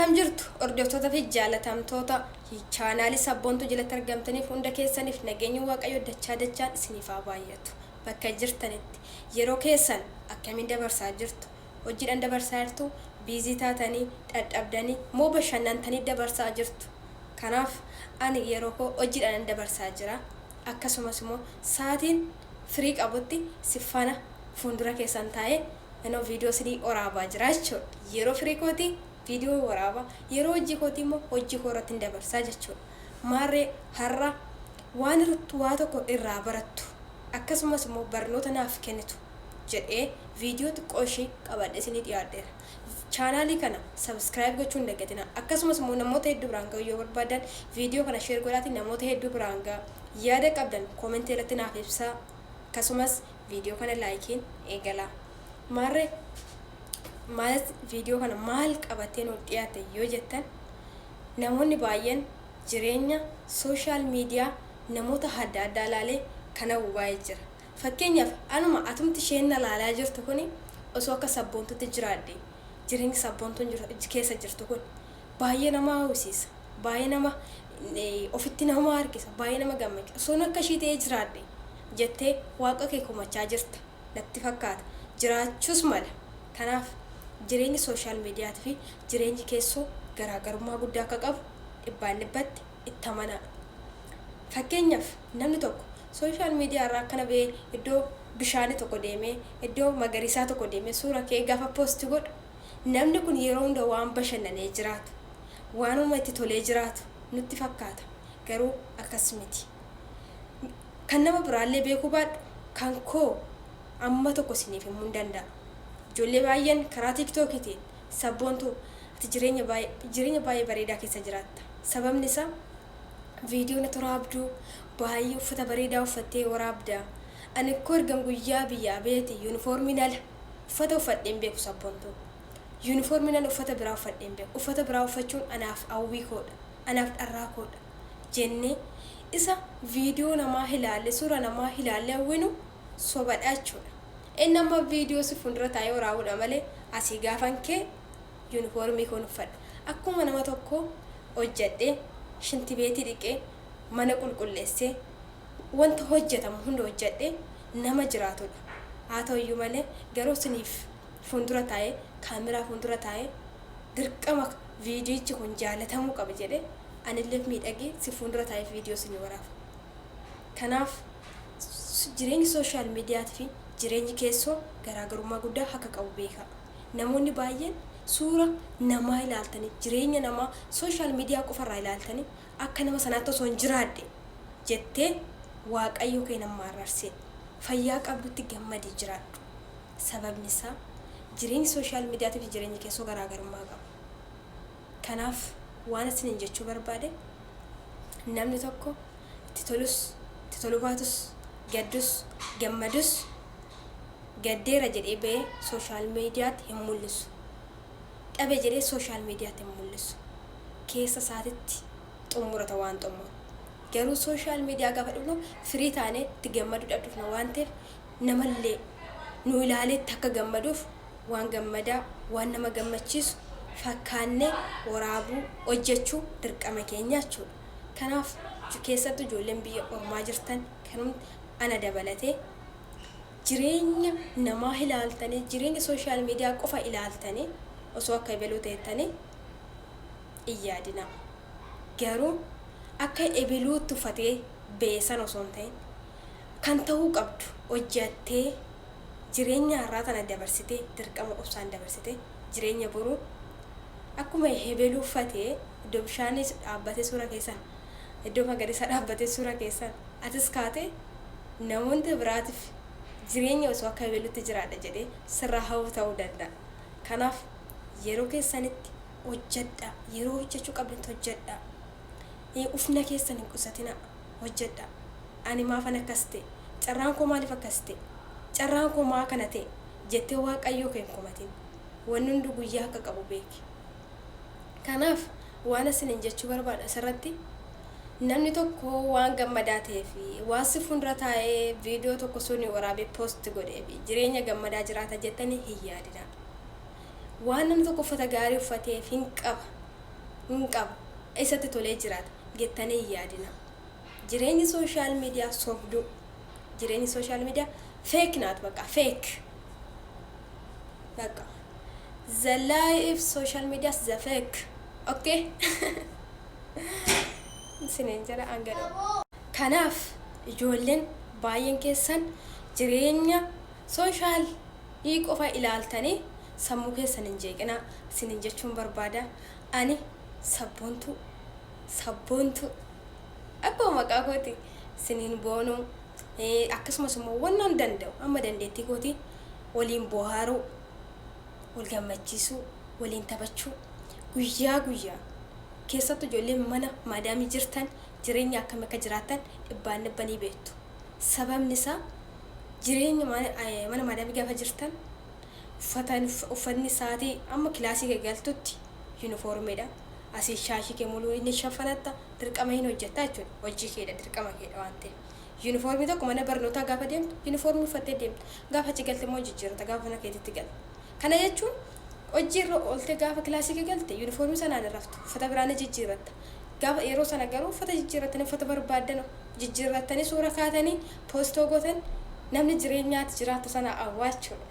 Akkam jirtu hordoftoota fi jaalatamtoota chaanaalii Sabboontuu jalatti argamtaniif hunda keessaniif nageenyi Waaqayyoo dachaa dachaan isiniif haa baay'atu. Bakka jirtanitti yeroo keessan akkamiin dabarsaa jirtu? Hojiidhaan dabarsaa jirtu? Biizii taatanii, dhadhabdanii moo bashannantanii dabarsaa jirtu? Kanaaf ani yeroo koo hojiidhaan dabarsaa jira. Akkasumas immoo sa'aatiin firii qabutti siffana fuuldura keessan taa'ee inoo viidiyoo isinii waraabaa jira jechuudha. Yeroo firii kootii viidiyoo waraabaa, yeroo hojii kootii immoo hojii koo irratti hin dabarsaa jechuudha. Maarree har'a waan irratti waa tokko irraa barattu akkasumas immoo barnoota naaf kennitu jedhee viidiyoo xiqqoo ishii qabadhee isinii dhiyaadheera. Chaanaalii kana subscribe gochuu hin dagatinaa. Akkasumas immoo namoota hedduu biraan ga'uu yoo barbaadan viidiyoo kana share godhaatii namoota hedduu biraan ga'a. Yaada qabdan koomentii irratti naaf ibsaa. Akkasumas viidiyoo kana laayikiin eegalaa. Maarree maal viidiyoo kana maal qabatee nuuf dhiyaate yoo jettan, namoonni baay'een jireenya social media namoota adda addaa ilaalee kan hawwu baay'ee jira. Fakkeenyaaf anuma atumti isheen na ilaalaa jirtu kuni osoo akka Sabboontutti jiraadhe, jireenyi Sabboontuun keessa jirtu kun baay'ee nama hawwisiisa. Baay'ee nama ofitti nama harkisa. Baay'ee nama gammachiisa. Osoon akka ishii ta'ee jiraadhe jettee waaqa kee komachaa jirta natti fakkaata. Jiraachuus mala. Kanaaf jireenyi social miidiyaatii fi jireenyi keessoo garaagarummaa guddaa akka qabu dhibbaan dhibbatti itti amanaa. Fakkeenyaaf namni tokko social miidiyaa irraa akkana ba'ee iddoo bishaanii tokko deemee, iddoo magariisaa tokko deemee suura ka'ee gaafa post godhu, namni kun yeroo hunda waan bashannanee jiraatu, waanuma itti tolee jiraatu nutti fakkaata. Garuu akkas miti. Kan nama biraallee beekuu baadhu, kan koo amma tokko isiniif himuu hin danda'a. Ijoollee baay'een karaa tiiktookiitiin, "Sabboontuu, ati jireenya baay'ee bareedaa keessa jiraatta. Sababni isaa viidiyoo natti waraabduu baay'ee uffata bareedaa uffattee waraabda. Ani koo ergan guyyaa biyyaa beeti yuunifoormiin ala uffata uffadheen beeku, Sabboontuu. Yuunifoormiin ala uffata biraa uffadheen beeku. Uffata biraa uffachuun anaaf hawwii koodha. Anaaf dharraa koodha," jennee isa viidiyoo namaa ilaalle, suura namaa ilaalle hawwinu sobadha jechuudha. Inni amma viidiyoo si fuuldura taa'ee waraabuudha malee asii gaafan kee yuunifoormii koon uffadha. Akkuma nama tokko hojjedhee, shintibeetii dhiqee, mana qulqulleessee, wanta hojjetamu hunda hojjedhee nama jiraatudha. Haa ta'uyyuu malee garuu isiniif fuuldura taa'ee, kaameraa fuuldura taa'ee, dirqama viidiyichi kun jaalatamuu qaba jedhee anillee miidhagee si fuuldura taa'ee viidiyoo isinii waraaba. Kanaaf jireenyi social miidiyaatii fi jireenyi keessoo garaagarummaa guddaa akka qabu beekaa. Namoonni baay'een suura namaa ilaaltanii, jireenya namaa social media qofarraa ilaaltanii, akka nama sanaatti osoo hin jiraadhe jettee Waaqayyo kee nama arrarsee. Fayyaa qabdutti gammadii jiraadhu. Sababni isaa jireenyi social miidiyaatii fi jireenyi keessoo garaagarummaa qaba. Kanaaf waan isiniin jechuu barbaade, namni tokko itti tolus itti toluu baatus, gaddus gammadus, gaddeera jedhee ba'ee social miidiyaatti hin mul'isu. Dhabe jedhee social miidiyaatti hin mul'isu. Keessa isaatitti xumurata waan xumuru. Garuu social media gaafa dhufnu firii taanee itti gammaduudhaaf dhufna waan ta'eef, namallee nu ilaaleetti akka gammaduuf waan gammadaa, waan nama gammachiisu fakkaannee waraabuu, hojjechuu dirqama keenya jechuudha. Kanaaf keessattuu ijoolleen biyya ormaa jirtan, kan ana dabalatee, jireenya namaa ilaaltanii, jireenya social media qofa ilaaltanii osoo akka ebeluu ta'ettanii hin yaadinaa. Garuu akka ebeluutti uffatee beesan osoo hin ta'in, kan ta'uu qabdu hojjattee jireenya har'aa tana dabarsitee, dirqama obsaan dabarsitee, jireenya boruu akkuma ebeluu uffatee iddoo bishaanii dhaabbatee suura keessan, iddoo magariisaa dhaabbatee suura keessan atis kaatee namoota biraatiif jireenya osoo akka ebeluutti jiraadha jedhee sirraa hawwu ta'uu danda'a. Kanaaf yeroo keessanitti hojjedhaa. Yeroo hojjechuu qabdanitti hojjedhaa. Ufna keessan hin qusatinaa. Hojjedhaa. "Ani maafan akkas ta'e? Carraan koo maaliif akkas ta'e? Carraan koo maa kana ta'e?" jettee Waaqayyoo kee hin komatin. Wanni hundi guyyaa akka qabu beeki. Kanaaf waan isiniin jechuu barbaadu asirratti, namni tokko waan gammadaa ta'ee fi waan si fuuldura taa'ee viidiyoo tokko suni waraabee post godhee fi jireenya gammadaa jiraata jettanii hin yaadinaa. Waan namni tokko uffata gaarii uffateef hin qaba. hin qaba, isatti tolee jiraata jettanii hin yaadina. Jireenyi social media sobduu. Jireenyi social media fake naat bakka fake. Bakka. The life social media is the fake. Okay? Isiniin jedha hanga. Kanaaf ijoolleen baay'een keessan jireenya social qofa ilaaltanii sammuu keessan hin jeeqinaa isiniin jechuun barbaada. Ani Sabboontuu, Sabboontuu akkuma maqaa kooti isiniin boonuu, akkasumas immoo wannan danda'u amma dandeettii kooti waliin bohaaruu, wal gammachiisuu, waliin taphachuu, guyyaa guyyaa keessattuu ijoolleen mana maadaamii jirtan jireenya akkam akka jiraattan dhibbaan dhibbanii beektu. Sababni isaa jireenya mana maadaamii gaafa jirtan uffatni isaatii amma kilaasii galtutti yuunifoormiidha. Asii shaashii kee muluu inni shaffanatta, dirqama hin hojjettaa jechuudha. Hojii keedha, dirqama keedha waan ta'eef. Yuunifoormii tokko mana barnootaa gaafa deemtu yuunifoormii uffattee deemta. Gaafa achi galte immoo jijjiirata, gaafa mana keetitti galte. Kana jechuun hojii irra oolte gaafa kilaasii kee galte yuunifoormii sanaan hin raftu. Uffata biraa ni jijjiirratta. Gaafa yeroo sana garuu uffata jijjiirrattanii, uffata barbaaddan jijjiirrattanii, suura kaatanii post gootan, namni jireenyaatti jiraattu sana awwaachuudha.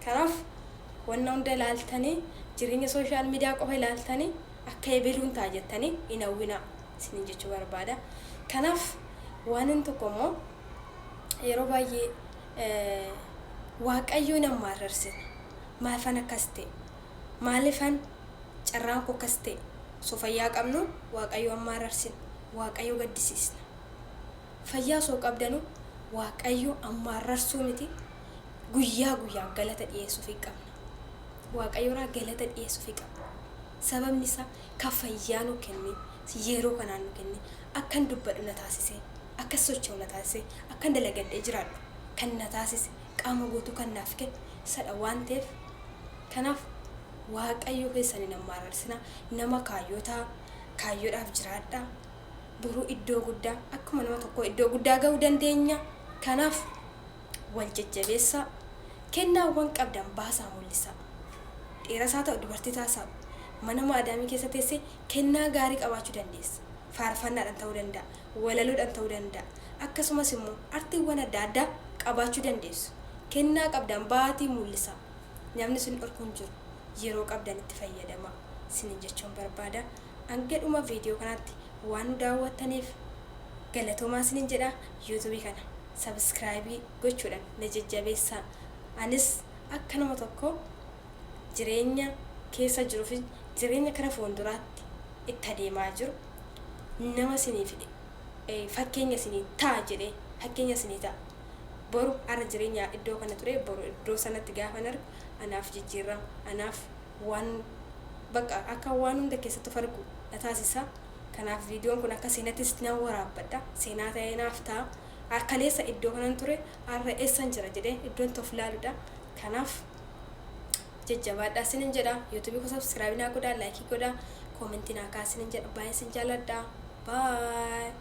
Kanaaf wanna hunda ilaaltanii, jireenya social media qofa ilaaltanii akka ebeluun ta'a jettanii hin hawwinaa isiniin jechuu barbaada. Kanaaf waan inni tokko immoo yeroo baay'ee Waaqayyoo nama arrarsina. Maafan akkas ta'e? Maaliifan carraan koo akkas ta'e? Osoo fayyaa qabnu Waaqayyoo amma arrarsina. Waaqayyoo gaddisiisna. Fayyaa osoo qabdanu Waaqayyo amma arrarsuu miti, guyyaa guyyaan galata dhiyeessuufii qabna. Waaqayyoorraa galata dhiyeessuufii qabna. Sababni isaa kan fayyaa nu kenne, yeroo kanaan nu kenne, akkan dubbadhu na taasise, akkan socho'u na taasise, akkan dalagadhee jiraadhu kan na taasise, qaama guutuu kan naaf kenne isadha waan ta'eef, kanaaf Waaqayyo keessan hin ammaararsina. Nama kaayyootaa, kaayyoodhaaf jiraadhaa. Boruu iddoo guddaa akkuma nama tokkoo iddoo guddaa ga'uu dandeenya. Kanaaf wal jajjabeessaa, kennaawwan qabdan baasaa mul'isaa. Dhiiras haa ta'u, dubartii taasaa, mana maadaamii keessa teessee kennaa gaarii qabaachuu dandeessa. Faarfannaadhaan ta'uu danda'a, walaloodhaan ta'uu danda'a. Akkasumas immoo artiiwwan adda addaa qabaachuu dandeessu. Kennaa qabdan baatii mul'isaa. Namni sun dhorku hin jiru. Yeroo qabdan itti fayyadamaa isiniin jechuun barbaada. Hanga dhuma viidiyoo kanaatti waan nu daawwattaniif galatoomaa isiniin jedha. YouTubeii kana subscribe gochuudhaan na jajjabeessaa. Anis akka nama tokko jireenya keessa jiruuf, jireenya kara fuulduraatti itti adeemaa jiru, nama isiniif fakkeenya isinii ta'a jedhee, fakkeenya isinii ta'a. Boru har'a jireenya iddoo kana ture, boru iddoo sanatti gaafan argu anaaf jijjiirama, anaaf waan bakka akka waan hunda keessatti of argu na taasisa. Kanaaf viidiyoon kun akka seenattis nan waraabbadha. Seenaa ta'ee naaf ta'a. Kaleessa iddoo kanan ture, har'a eessan jira jedhee iddoon itti of ilaaludha. Kanaaf jajjabaadhaa isinin jedha. YouTubeii koo subscribe naa godhaa, like godhaa, comment naa kaa isinin jedha. Baay'ee isin jaalladha. Bye.